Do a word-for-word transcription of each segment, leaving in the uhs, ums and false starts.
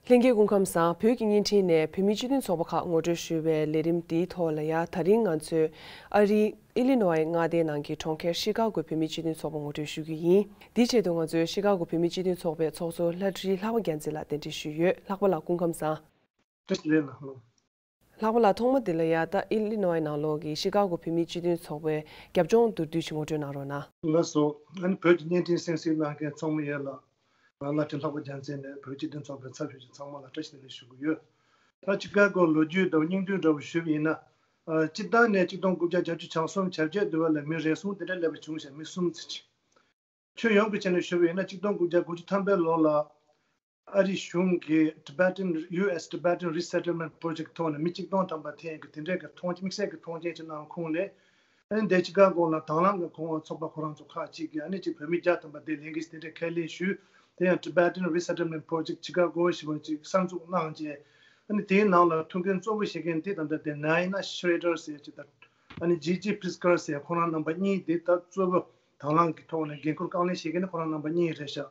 ལྷན་རྒྱས་སྐུ་ཁམས་བཟང་། བོད་ཀྱི་བརྙན་འཕྲིན་ནས་བོད་མིའི་སྤྱི་མཐུན་ཚོགས་པ་ཁག་ངོ་སྤྲོད་ཞུ་བའི་ལས་རིམ་འདིའི་ཐོག་ལ་ཡ། ད་རིང་ང་ཚོས་ཨ་རིའི་ཨི་ལི་ནོའི་མངའ་སྡེའི་ནང་གི་གྲོང་ཁྱེར་ཤི་ཀ་གོའི་བོད་མིའི་སྤྱི་མཐུན་ཚོགས་པ་ངོ་སྤྲོད་ཞུ་རྒྱུ་ཡིན། འདིའི་ཆེད་དུ་ང་ཚོས་ཤི་ཀ་གོ་བོད་མིའི་སྤྱི་མཐུན་ཚོགས་པའི་ཚོགས་གཙོ་ལྷ་བྲིས་ལྷག་པ་རྒྱལ་མཚན་ལགས་གདན་འདྲེན་ཞུས་ཡོད། ལྷག་པ་ལགས་སྐུ་ཁམས་བཟང་། བཀྲ་ཤིས་བདེ་ལེགས། ལྷག་པ་ལགས་ཐོག་མ་དེ་ལ་ཡ། ད་ཨི་ལི་ནོའི་ནང་ལོགས་ཀྱི་ཤི་ཀ་གོ་བོད་མིའི་སྤྱི་མཐུན་ཚོགས་པའི་རྒྱབ་ལྗོངས་མདོར་བསྡུས་ཤིག་ངོ་སྤྲོད་གནང་རོགས་གནང་། ལགས་སོ། ཨ་ནི་བོད་ཀྱི་བརྙན་འཕྲིན་གསན་གཟིགས་གནང་མཁན་ཚང་མ་ཡོད་ལ། ང་ལྷ་བྲིས་ལྷག་པ་རྒྱལ་མཚན་ནས་བོད་སྤྱི་མཐུན་ཚོགས་པའི་ཚབ་ཞུས་ཀྱི་ཚང་མ་ལ་བཀྲ་ཤིས་བདེ་ལེགས་ཞུ་གི་ཡོད། ད་ཤི་ཀ་གོ་ལོ་རྒྱུས་དང་སྙིང་བསྡུས་འདྲ་བོ་ཞུས་པ་ཡིན་ན། ཨ། སྤྱིར་བཏང་ནས་ཆིག་སྟོང་དགུ་བརྒྱ་བརྒྱད་ཅུ་གྱ་གསུམ་བྱས་རྗེས་དེ་བ་ལ་མི་རེ་ཟུང་དེ་འདྲ་སླེབས་པ་བྱུང་ཞེས། མི་གསུམ་ཙམ་ཅིག་ཁྱོན་ཡོངས་ཀྱི་ཆ་ནས་ཞུ་བ་ཡིན་ན། ཆིག་སྟོང་དགུ་བརྒྱ་དགུ་བཅུ་ཐམ་པའི་ལོ་ལ་ཨ་རིའི་གཞུང་གིས་Tibetan U S Tibetan Resettlement Project ཐོག་ནས་མི་ཆིག་སྟོང་ཐམ་པ་འཐེན་གྱི་དེ་འདྲའི་གི་མཐོང་དམིགས་བསལ་གྱི་མཐོང་མཆན་ཅིག་གནང་ཁུངས་ལས། ཨ་ནི་དེ་ཤི་ཀ་གོ་ལ་དང་བླངས་ཀྱི་ཁོང་ཚོགས་པ་ཁོ་རང་ཚོ་ཁག་ཅིག་གིས་ཨ་ནི་ཅིག་བོད་མི་བརྒྱ་ཐམ་པ་དེ་ལེན་གྱི་དེ་འདྲའི་ཁས་ལེན་ཞུས། དེ་ཡང་Tibetan Resettlement Project Chicago ཞེས་པ་ཅིག་གསར་འཛུགས་གནང་རྗེས། ཨ་ནི་དེའི་ནང་ལ་ཐུགས་འགན་གཙོ་བོ་བཞེས་མཁན་དེ་ད་ལྟ་དེ་Naina Shredder ཟེར་ཅིག་དང་། ཨ་ནི་Gigi Pritzker ཟེར་ཁོང་རང་རྣམ་པ་གཉིས་དེ་ད་གཙོ་བོ་དང་བླངས་ཀྱི་ཐོག་ནས་འགན་ཁུར་རྐང་ལེན་བཞེས་མཁན་ནི་ཁོང་རང་རྣམ་པ་གཉིས་རེད་ཤག་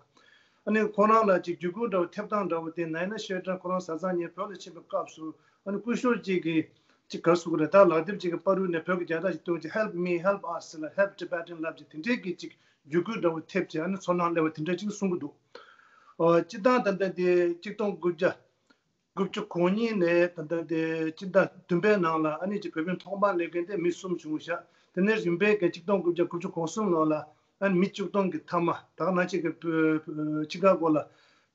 ཨ་ནི་ཁོང་རང་ལ་ཅིག་བརྒྱུད་སྐུལ་འདྲ་བོ་ཐེབས་སྟངས་འདྲ་བོ་དེ། Naina Shredder ཁོ་རང་བཟའ་ཚང་གཉིས་བོད་ལ་ཕྱིན་པའི་སྐབས་སུ། ཨ་ནི་སྐུ་ཞབས་གཅིག་གིས་ཅིག་ག་རེ་ཟེར་དགོས་རེད། ད་ལག་དེབ་ཅིག་གི་བར་དུ་ནས་བོད་ཀྱི་རྒྱལ་དར་ཅིག་བཏོན་ཅིག Help me help us ལ། Help Tibetan ལབ་ཅིག་དེ་འདྲའི་གི་ཅིག་བརྒྱུད་སྐུལ་འདྲ་བོ་ཐེབས་ཅིག་ཨ་ནི་ཚོར་སྣང་སླེབས་པ་དེ་འདྲ་ཅིག་གསུང་གི་འདུག་ཨ། སྤྱིར་བཏང་ད་ལྟ་དེ་ཆིག་སྟོང་དགུ་བརྒྱ་དགུ་བཅུ་གོ་གཉིས་ནས་ད་ལྟ་དེ་སྤྱི་ཟླ་བདུན་པའི་ནང་ལ་ཨ་ནི་ཅིག་བོད་མི་ཐོག་མར་སླེབས་མཁན་དེ་མི་གསུམ་བྱུང་ཤག་དེ་ནས་རིམ་པས་ཀྱི་ཆིག་སྟོང་དགུ་བརྒྱ་དགུ་བཅུ་གོ་གསུམ་ལོ་ལ་ཨ་ནི་མི་བཅུ་སྟོང་གི་མཐའ་མ། ད་ག་ནང་བཞིན་གྱི་བོད་ཕྱི་རྒྱལ་སྐོར་ལ་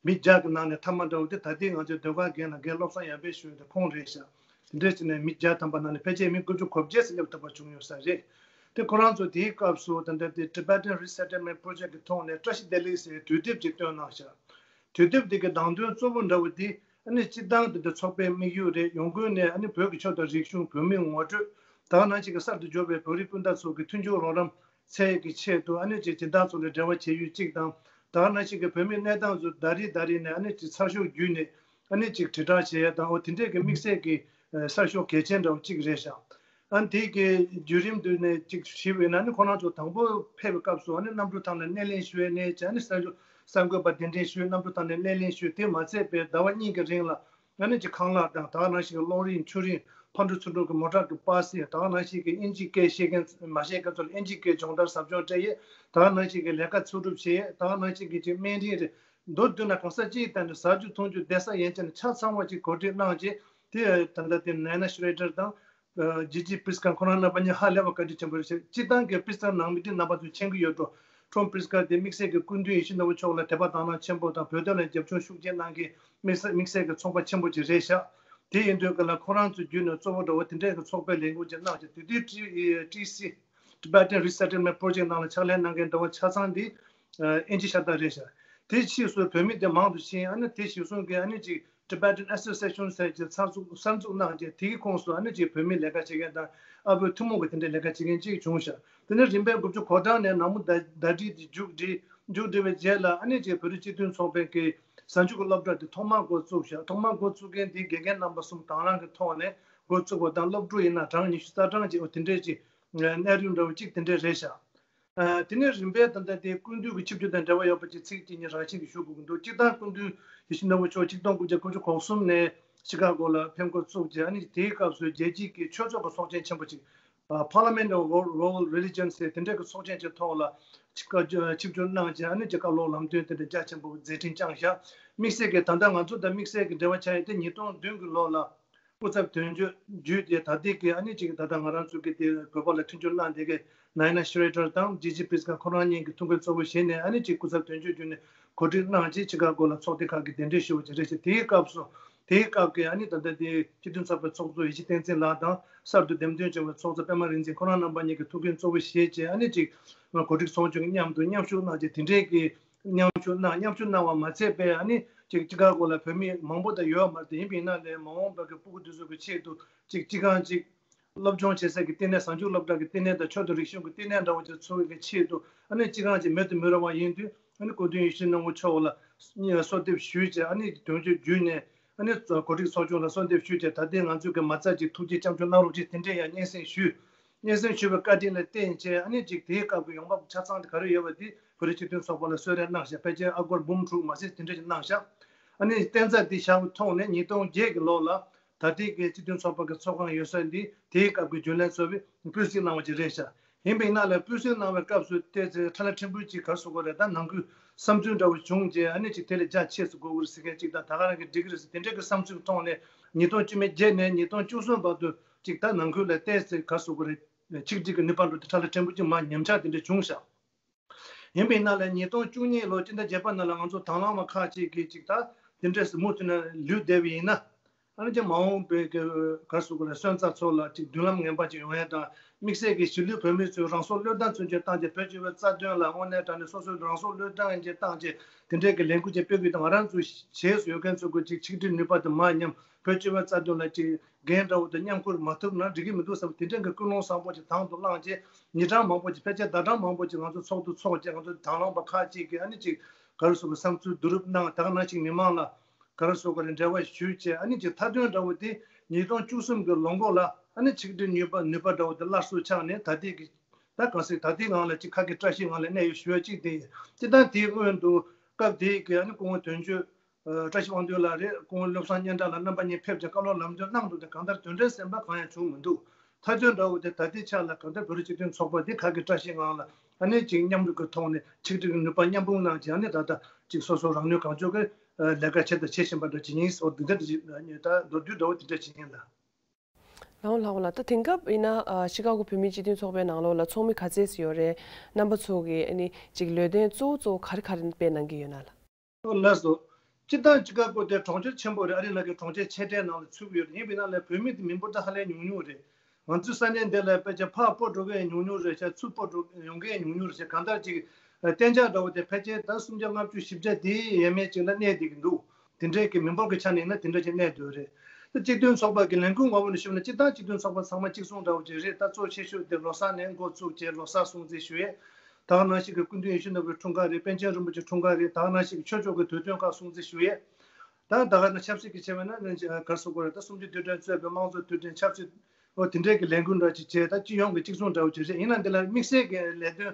མི་བརྒྱ་གི་ནང་ནས་མཐའ་མ་འདྲ་བོ་དེ། ད་ལྟའི་ང་ཚོའི་ཟློས་གར་རྒན་ལ་རྒན་བློ་བཟང་ཡར་འཕེལ་ཞུ་ཡ་དེ་ཁོང་རེད་ཤག་དེ་འདྲས་བྱས་ནས་མི་བརྒྱ་ཐམ་པ་ནང་ནས་ཕལ་ཆེར་མི་དགུ་བཅུ་གོ་བརྒྱད་ཙམ་སླེབས་ཐུབ་པ་བྱུང་ཡོད་ས་རེད། དེ་ཁོ་རང་ཚོ་དེའི་སྐབས་སུ་ད་ལྟ་དེ་Tibetan Resettlement Project གི་ཐོག་ནས་བཀྲ་ཤིས་བདེ་ལེགས་ཟེར་དུས་དེབ་ཅིག་བཏོན་གནང་ཤག་དུས་དེབ་དེ་གི་བདག་དོན་གཙོ་བོ་འདྲ་བོ་དེ་ཨ་ནི་སྤྱིར་བཏང་དེ་འདྲ་ཚོགས་པའི་དམིགས་ཡུལ་རེད། ཡོང་སྒོ་ནས་ཨ་ནི་བོད་ཀྱི་ཆོས་དང་རིག་གཞུང་། བོད་མིའི་ངོ་སྤྲོད། ད་ག་ནང་བཞིན་གྱི་གསར་དུ་འབྱོར་བའི་བོད་རིགས་སྤུན་ཟླ་ཚོ་གི་མཐུན་འགྱུར་རོགས་རམ་འཚོལ་གྱི་ཆེད་དུ། ཨ་ནི་ཅིག་སྦྱིན་བདག་ཚོ་ལ་འབྲེལ་བ་བྱེད་ཡུལ་གཅིག་དང་། ད་ག་ནང་བཞིན་གྱི་བོད་མིའི་གནས་སྟངས་ཚོ་ཟླ་རེ་ཟླ་རེ་ནས་ཨ་ནི་ཅིག་ཚགས་ཤོག་བརྒྱུད་ནས་ཨ་ནི་ཅིག་དྲིལ་བསྒྲགས་བྱེད་ཡ་དང་། འོ་དེ་འདྲས་ཀྱི་དམིགས་བསལ་གྱི་ཨ་གསར་ཤོག་གལ་ཆེན་འདྲ་བོ་གཅིག་རེད་ཤག་ཨ་ནི་དེ་གི་བརྒྱུད་རིམ་དུ་ནས་ཅིག་ཞུས་པ་ཡིན་ན། ཨ་ནི་ཁོ་རང་ཚོ་དང་པོ་ཕེབས་པའི་སྐབས་སུ་ཨ་ནི་གནམ་གྲུ་ཐང་ལ་སྣེ་ལེན་ཞུས་ནས་བྱས། ཨ་ནི་གསར་འགོད་པ་གདན་འདྲེན་ཞུས། གནམ་གྲུ་ཐང་ནས་སྣེ་ལེན་ཞུས། དེ་མ་ཚད་པའི་ཟླ་བ་གཉིས་ཀྱི་རིང་ལ་ཨ་ནི་ཅིག་ཁང་གླ་དང་། ད་ག་ནང་བཞིན་གྱི་གློག་རིན་ཆུ་རིན། ཕར་འགྲོ་ཚུར་འགྲོ་གི་མོ་ཊ་གི་པ་སེ། ད་ག་ནང་བཞིན་གྱི་ཨིན་ཇིའི་སྐད་ཤེས་མཁན་མ་ཤེས་མཁན་ཚོ་ལ་ཨིན་ཇིའི་སྐད་སྦྱོང་བརྡར་ཟབ་སྦྱོང་སྤྲད་ཡས། ད་ག་ནང་བཞིན་གྱི་ལས་ཀ་ཚུགས་སྒྲུབ་བྱེད་ཡས། ད་ག་ནང་བཞིན་གྱི་ཅིག་སྨན་རིན་རེད། མདོར་བསྡུས་ན་གང་ཟག་སྤྱིའི་སྟེང་དུ་ཟ་རྒྱུ་འཐུང་རྒྱུ་བསྡད་ས་ཡན་ཆད་ནས་ཆ་ཚང་བ་ཅིག་གོ་སྒྲིག་གནང་རྗེས། དེ་ད་ལྟ་དེ་Naina Shredder དང་Gigi Pritzker ཁོ་རང་རྣམ་པ་གཉིས་ཧ་ལས་པ་བཀའ་དྲིན་ཆེན་པོ་རེད། སྤྱིར་བཏང་གི་Pritzker ནང་མི་དེ་རྣམ་པ་ཚོས་མཁྱེན་གྱི་ཡོད་འགྲོ། Tom Pritzker དེ་དམིགས་བསལ་གྱི་སྐུ་མདུན་ཡིད་བཞིན་ནོར་བུ་མཆོག་ལ་དད་པ་དང་བླངས་ཆེན་པོ་དང་། བོད་དོན་ལ་རྒྱབ་སྐྱོར་ཤུགས་ཆེ་གནང་མཁན། དམིགས་བསལ་དམིགས་བསལ་གྱི་ཚོགས་པ་ཆེན་པོ་ཅིག་རེད་ཤག་དེ་ཡིན་དུས་ཀ་ལ་ཁོ་རང་ཚོ་བརྒྱུད་ནས་གཙོ་བོ་འདྲ་བོ་དེ་འདྲའི་གི་ཚོགས་པའི་ལས་འགུལ་ཅིག་གནང་བྱས། དེ་དུས་ཊི་སི་Tibetan Resettlement Project ནང་ལ་ཕྱག་ལས་གནང་མཁན་འདྲ་བོ་ཆ་ཚང་དེ་ཨིན་ཇི་ཤ་སྟག་རེད་ཤག་དེ་ཕྱིས་སུ་བོད་མི་དེ་མང་དུ་ཕྱིན། ཨ་ནི་དེ་གཞིར་བཟུང་གིས་ཨ་ནི་ཅིག་Tibetan Association ཟེར་གྱི་གསར་འཛུགས་གསར་འཛུགས་གནང་རྗེས། དེའི་ཁོངས་སུ་ཨ་ནི་ཅིག་བོད་མི་ལས་ཀ་བྱེད་མཁན་དང་། ཨ་བོད་ཐུན་མོང་གི་དེ་འདྲའི་ལས་ཀ་བྱེད་མཁན་ཅིག་བྱུང་ཤག་དེ་ནས་རིམ་པས་དགུ་བཅུ་གོ་གྲངས་ནས་ནང་མོལ་ཟླ་ཟླ་སྒྲིལ་དེ་མཇུག་སྒྲིལ། མཇུག་སྒྲིལ་བའི་རྗེས་ལ་ཨ་ནི་ཅིག་བོད་རིགས་སྤྱི་མཐུན་ཚོགས་པའི་གི་གཟའ་མཇུག་གི་སློབ་གྲྭ་དེ་ཐོག་མར་འགོ་བཙུགས་ཤག་ཐོག་མར་འགོ་བཙུགས་མཁན་དེ་དགེ་རྒན་རྣམ་པ་གསུམ་དང་བླངས་ཀྱི་ཐོག་ནས་འགོ་བཙུགས་པ་དང་། སློབ་ཕྲུག་ཡིན་ན་གྲངས་ཉི་ཤུ་རྩ་གྲངས་ཅིག་འོ་དེ་འདྲས་ཅིག་གནས་རིམ་འདྲ་བོ་ཅིག་དེ་འདྲས་རེད་ཤག་ཨ། དེ་ནས་རིམ་པས་ད་ལྟ་དེ་སྐུ་མདུན་གྱི་ཆིབས་བསྒྱུར་དང་འབྲེལ་བ་ཡོད་པ་ཅིག་ཚིག་གཅིག་གཉིས་རང་བཞིན་གྱིས་ཞུ་དགོས་ཀྱི་འདུག་སྤྱིར་བཏང་སྐུ་མདུན་ཡིད་བཞིན་ནོར་བུ་མཆོག་ཆིག་སྟོང་དགུ་བརྒྱ་དགུ་བཅུ་གོ་གསུམ་ནས་ཤི་ཀ་གོ་ལ་ཕེབས་འགོ་བཙུགས་རྗེས། ཨ་ནི་དེའི་སྐབས་སུ་རྒྱལ་སྤྱིའི་གི་ཆོས་ཕྱོགས་ཀྱི་ཚོགས་ཆེན་ཆེན་པོ་ཅིག་ཨ། Parliament of World World Religions ཟེར་དེ་འདྲའི་གི་ཚོགས་ཆེན་གྱི་ཐོག་ལ་ཆིབས་ཆིབས་བསྒྱུར་གནང་རྗེས། ཨ་ནི་ཅིག་བཀའ་སློབ་ལམ་སྟོན་དེ་འདྲ་རྒྱ་ཆེན་པོ་མཛད་འཕྲིན་བསྐྱངས་ཤག་དམིགས་བསལ་གྱི་ད་ལྟ་ང་ཚོ་དང་དམིགས་བསལ་གྱི་འབྲེལ་བ་ཆགས་ཡས་དེ་ཉིས་སྟོང་བདུན་གྱི་ལོ་ལ། སྐུ་ཚབ་དོན་གཅོད་བརྒྱུད་དེ་ད་ལྟའི་གི་ཨ་ནི་ཅིག་ད་ལྟ་ང་རང་ཚོ་གི་དེ་བོད་པ་ལ་མཐུན་འགྱུར་གནང་བསྡད་མཁན་Naina Shredder དང་Gigi Pritzker ཁོ་རང་གཉིས་ཀྱི་ཐུགས་འགན་གཙོ་བོ་བཞེས་ནས། ཨ་ནི་ཅིག་སྐུ་ཚབ་དོན་གཅོད་བརྒྱུད་ནས་གོ་སྒྲིག་གནང་རྗེས་ཤི་ཀ་གོ་ལ་ཚོགས་སྡེ་ཁག་གི་གདན་འདྲེན་ཞུ་བ་ཅིག་རེད་ཤག་དེའི་སྐབས་སུ་དེའི་སྐབས་ཀྱི་ཨ་ནི་ད་ལྟ་དེ་སྤྱི་མཐུན་ཚོགས་པའི་ཚོགས་གཙོ་ཡེ་ཤེས་བསྟན་འཛིན་ལགས་དང་། གསར་དུ་འདེམས་ཐོན་བྱུང་བའི་ཚོགས་གཙོ་པད་མ་རིག་འཛིན་ཁོ་རང་རྣམ་པ་གཉིས་ཀྱི་ཐུགས་འགན་གཙོ་བོ་བཞེས་བྱས། ཨ་ནི་ཅིག་གོ་སྒྲིག་ཚོགས་ཆུང་གི་མཉམ་དུ་མཉམ་ཞུགས་གནང་རྗེས་དེ་འདྲའི་གི་མཉམ་ཞུགས་གནང་། མཉམ་ཞུགས་གནང་བ་མ་ཚད་པའི་ཨ་ནི་ཅིག་ཅི་ག་གོ་ལ་བོད་མི་མང་པོ་དང་ཡོད་མ་རེད། ཡིན་པ་ཡིན་ན་ལས་མ་འོངས་པ་གི་སྤུ་གུ་དེ་ཚོ་གི་ཆེད་དུ་ཅིག་ཅི་གང་ཅིག་སློབ་སྦྱོང་བྱེད་ས་གི་བསྟི་གནས། གཟའ་མཇུག་སློབ་གྲྭ་གི་བསྟི་གནས་དང་། ཆོས་དང་རིག་གཞུང་གི་བསྟི་གནས་འདྲ་བོ་ཅིག་ཚུགས་པའི་གི་ཆེད་དུ། ཨ་ནི་ཅི་གང་ཅིག་མེད་དུ་མི་རུང་བ་ཡིན་དུས། ཨ་ནི་སྐུ་མདུན་ཡིད་བཞིན་ནོར་བུ་མཆོག་ལ་གསོལ་འདེབས་ཞུས་བྱས། ཨ་ནི་དོན་གཅོད་བརྒྱུད་ནས་ཨ་ནི་གོ་སྒྲིག་ཚོགས་ཆུང་ལ་གསོལ་འདེབས་ཞུས་བྱས། ད་ལྟའི་ང་ཚོས་གི་མ་རྩ་ཅིག་ཐུགས་རྗེ་སྐྱབས་འཇུག་གནང་རོགས་ཅེས་དེ་འདྲའི་ཡང་སྙན་སེང་ཞུས། སྙན་སེང་ཞུས་པའི་བཀའ་དྲིན་ལ་བརྟེན་བྱས། ཨ་ནི་ཅིག་དེའི་སྐབས་ཀྱི་ཡོང་འབབ་ཆ་ཚང་དེ་ག་རེ་ཡོད་པ་དེ་བོད་རིགས་སྤྱི་མཐུན་ཚོགས་པ་ལ་གསོལ་རས་གནང་ཤག་ཕལ་ཆེར་ཨ་སྒོར་འབུམ་དྲུག་མ་ཟིན་དེ་འདྲ་ཞིག་གནང་ཤག་ཨ་ནི་བརྟན་རྩ་འདི་བཞག་པའི་ཐོག་ནས་ཉིས་སྟོང་བརྒྱད་ཀྱི་ལོ་ལ་ད་ལྟའི་གི་སྤྱི་མཐུན་ཚོགས་པ་གི་ཚོགས་ཁང་ཡོད་ས་འདི་དེའི་སྐབས་ཀྱི་རྒྱུན་ལས་ཚོགས་པས་སྤུས་གཟིགས་གནང་བ་ཅིག་རེད་ཤག་ཡིན་པའི་ནང་ལ་སྤུས་གཟིགས་གནང་བའི་སྐབས་སུ་ཏོག་ཙམ་ཁྲ་ལ་ཕྲན་བུ་ཅིག་ག་རེ་ཟེར་དགོས་རེད། ད་ནང་ཁུལ་བསམ་ཚུལ་འདྲ་བོ་བྱུང་རྗེས་ཨ་ནི་ཅིག་དེ་ལས་རྒྱ་ཆེ་ཙམ་དགོས་ཀྱི་རེད་ཟེར་མཁན་ཅིག་དང་། ད་ག་རང་གི་འགྲིག་གི་རེད་ཟེར་དེ་འདྲའི་གི་བསམ་ཚུལ་ཐོག་ནས་ཉིས་སྟོང་བཅུ་མེད་བརྒྱད་ནས་ཉིས་སྟོང་བཅུ་གསུམ་བར་དུ་ཅིག་ད་ནང་ཁུལ་ལ་ཏོག་ཙམ་ག་རེ་ཟེར་དགོས་རེད། ཆིག་སྒྲིལ་གྱི་ནུས་པ་འགྲོ་དུས་ཁྲ་ལ་ཕྲན་བུ་ཅིག་མར་ཉམས་ཆག་དེ་འདྲ་བྱུང་ཤག་ཡིན་པའི་ནང་ལ་ཉིས་སྟོང་བཅུ་གཉིས་ལོ་སྤྱི་ཟླ་བརྒྱད་པ་ནང་ལ་ང་ཚོ་དྭང་བླངས་པ་ཁག་ཅིག་གིས་ཅིག་ད་དེ་འདྲས་སུ་མུ་མཐུད་ནས་ལུས་བསྡད་པ་ཡིན་ན། ཨ་ནི་ཅིག་མ་འོངས་པའི་གི་ག་རེ་ཟེར་དགོས་རེད། སོན་རྩ་ཚོ་ལ་ཅིག་མདུན་ལམ་ངན་པ་ཅིག་ཡོང་ཡ་དང་། དམིགས་བསལ་གྱི་གཞིས་ལུས་བོད་མི་ཚོས་རང་སྲོག་བློས་བཏང་ཚུན་ཆད་བཏང་བྱས་བོད་སྤྱི་པའི་རྩ་དོན་ལ་དངོས་གནས་དྲང་གནས་སོ་སོའི་རང་སྲོག་བློས་བཏང་བྱས་བཏང་བྱས་དེ་འདྲས་ཀྱི་ལས་འགུལ་ཅིག་སྤེལ་དགོས་དང་། ང་རང་ཚོ་བྱས་སུ་ཡོད་མཁན་ཚོ་གི་ཅིག་ཆིག་སྒྲིལ་ནུས་པ་དང་མར་ཉམས། བོད་སྤྱི་པའི་རྩ་དོན་ལ་ཅིག་འགན་འདྲ་བོ་དང་མཉམ་འཁུར་མ་ཐུབ་ན་འགྲིག་གི་མི་འདུག་བསམ་དེ་འདྲའི་གི་ཀུན་སློང་བཟང་པོ་ཅིག་དང་དུ་བླངས་རྗེས་ཉིན་གྲངས་མང་པོ་ཅིག་ཕལ་ཆེར་ཟླ་གྲངས་མང་པོ་ཅིག་ང་ཚོ་ཚོགས་འདུ་ཚོགས་རྗེས་ང་ཚོ་དྭང་བླངས་པ་ཁག་ཅིག་གིས་ཨ་ནི་ཅིག་ག་རེ་ཟེར་དགོས། བསམ་ཚུལ་བསྡུ་རུབ་གནང་། ད་ག་ནང་བཞིན་མི་མང་ལ་ག་རེ་ཟེར་དགོས་རེད། འབྲེལ་བ་ཞུས་བྱས་ཨ་ནི་ཅིག་མཐའ་དོན་འདྲ་བོ་དེ་ཉིས་སྟོང་བཅུ་གསུམ་གི་ལོ་འགོ་ལ་ཨ་ནི་ཆིག་སྒྲིལ་ནུས་པ་ནུས་པ་འདྲ་བོ་དེ་སླར་གསོ་ཆགས་ནས་ད་ལྟའི་གི་ད་གང་ཟེར་ད་ལྟའི་ངང་ལ་ཅིག་ཁ་སྐད་བཀྲ་ཤིས་ངང་ལ་གནས་ཡོད་ཞུ་ཡ་གཅིག་དེ་ཡིན། སྤྱིར་བཏང་དེའི་སྔོན་དུ་སྐབས་དེའི་གི་ཨ་ནི་སྐུ་ངོ་དོན་གཅོད་ཨ་བཀྲ་ཤིས་དབང་འདུས་ལགས་རེད། སྐུ་ངོ་བློ་བཟང་སྙན་གྲགས་ལགས་རྣམ་པ་གཉིས་ཕེབས་ཀྱང་བཀའ་སློབ་ལམ་སྟོན་གནང་འདུག་སྟེ། གང་ལྟར་དོན་འབྲས་གསན་པ་གང་ཡང་བྱུང་མི་འདུག་མཐའ་དོན་འདྲ་བོ་དེ་ད་ལྟའི་ཆ་ལ་གང་ལྟར་བོད་རིགས་སྤྱི་མཐུན་ཚོགས་པ་འདི་ཁ་སྐད་བཀྲ་ཤིས་ངང་ལ་ཨ་ནི་ཅིག་མཉམ་རུབ་ཀྱི་ཐོག་ནས་ཆིག་སྒྲིལ་གྱི་ནུས་པ་མཉམ་སྤུངས་གནང་བྱས་ཨ་ནི་ད་ལྟ་ཅིག་སོ་སོ་རང་ནུས་གང་ལྕོགས་ཀྱི་ལས་ཀ་བྱས་དང་བྱེད་བཞིན་པ་འདྲ་ཅིག་ཡིན། འོ་འདི་འདྲ་ཅིག་ད་མདོར་བསྡུས་འདྲ་བོ་འདི་འདྲ་ཅིག་ཡིན་ལ། ལགས་འོང་ལགས་འོང་ལགས། ད་དེང་སྐབས་ཡིན་ན་ཨ་ཤི་ཀ་གོ་བོད་མིའི་སྤྱི་མཐུན་ཚོགས་པའི་ནང་ལོགས་ལ་ཚོགས་མི་ག་ཚད་ཙམ་ཡོད་རེད། རྣམ་པ་ཚོ་གིས་ཨ་ནི་ཅིག་ལས་དོན་གཙོ་བོ་གཙོ་བོ་ག་རེ་ག་རེ་སྤེལ་གནང་གི་ཡོད་ན་ལགས། ལགས་སོ། སྤྱིར་བཏང་ཅི་ག་གོ་དེ་གྲོང་ཁྱེར་ཆེན་པོ་རེད། ཨ་རི་ནང་གི་གྲོང་ཁྱེར་ཆེ་གྲས་ནང་ལ་ཚུད་ཀྱི་ཡོད་རེད། ཡིན་པའི་ནང་ལ་བོད་མི་དེ་མི་འབོར་ད་ཧ་ལས་ཉུང་ཉུང་རེད། ང་ཚོའི་ས་གནས་འདི་ལ་ཕལ་ཆེར་ཕར་སྤོ་འགྲོ་མཁན་ཉུང་ཉུང་རེད་ཤག་ཚུར་སྤོ་འགྲོ་ཡོང་མཁན་ཉུང་ཉུང་རེད་ཤག་གང་ལྟར་ཅིག་གཏན་འཇགས་འདྲ་བོ་དེ་ཕལ་ཆེར་ད་སུམ་བརྒྱ་ལྔ་བཅུ་བཞི་བརྒྱ་དེའི་ཡས་མས་ཅིག་ལ་གནས་བསྡད་ཀྱི་འདུག་དེ་འདྲའི་གི་མི་འབོར་གྱི་ཆ་ནས་ཡིན་ན་དེ་འདྲ་ཅིག་གནས་སྡོད་རེད། ད་སྤྱི་མཐུན་ཚོགས་པ་གི་ལས་འགུལ་ངོ་བོ་ནས་ཞུས་ན་སྤྱིར་བཏང་སྤྱི་མཐུན་ཚོགས་པ་ཚང་མ་གཅིག་མཚུངས་འདྲ་བོ་ཅིག་རེད། ད་གཙོ་ཆེ་ཤོས་དེ་ལོ་གསར་ནས་འགོ་བཙུགས་བྱས་ལོ་གསར་སྲུང་བརྩི་ཞུ་ཡས། ད་ག་ནང་བཞིན་གྱི་སྐུ་མདུན་ཡིད་བཞིན་ནོར་བུའི་འཁྲུངས་སྐར་རེད། པཎ་ཆེན་རིན་པོ་ཆེའི་འཁྲུངས་སྐར་རེད། ད་ག་ནང་བཞིན་གྱི་ཆོས་ཕྱོགས་ཀྱི་དུས་སྟོན་ཁག་སྲུང་བརྩི་ཞུ་ཡས། ད་ད་ག་ནང་ཆབ་སྲིད་ཀྱི་ཆེ་བ་ན་ནི་ག་རེ་ཟེར་དགོས་རེད། ད་གསུམ་བཅུའི་དུས་དྲན་གཙོས་པའི་དམངས་གཙོའི་དུས་དྲན་ཆབ་སྲིད་འོ་དེ་འདྲའི་གི་ལས་འགུལ་འདྲ་ཅིག་བྱས། ད་སྤྱི་ཡོངས་ཀྱི་གཅིག་མཚུངས་འདྲ་བོ་ཅིག་རེད། ཡིན་ན་འདི་ལ་དམིགས་བསལ་གྱི་ལས་དོན་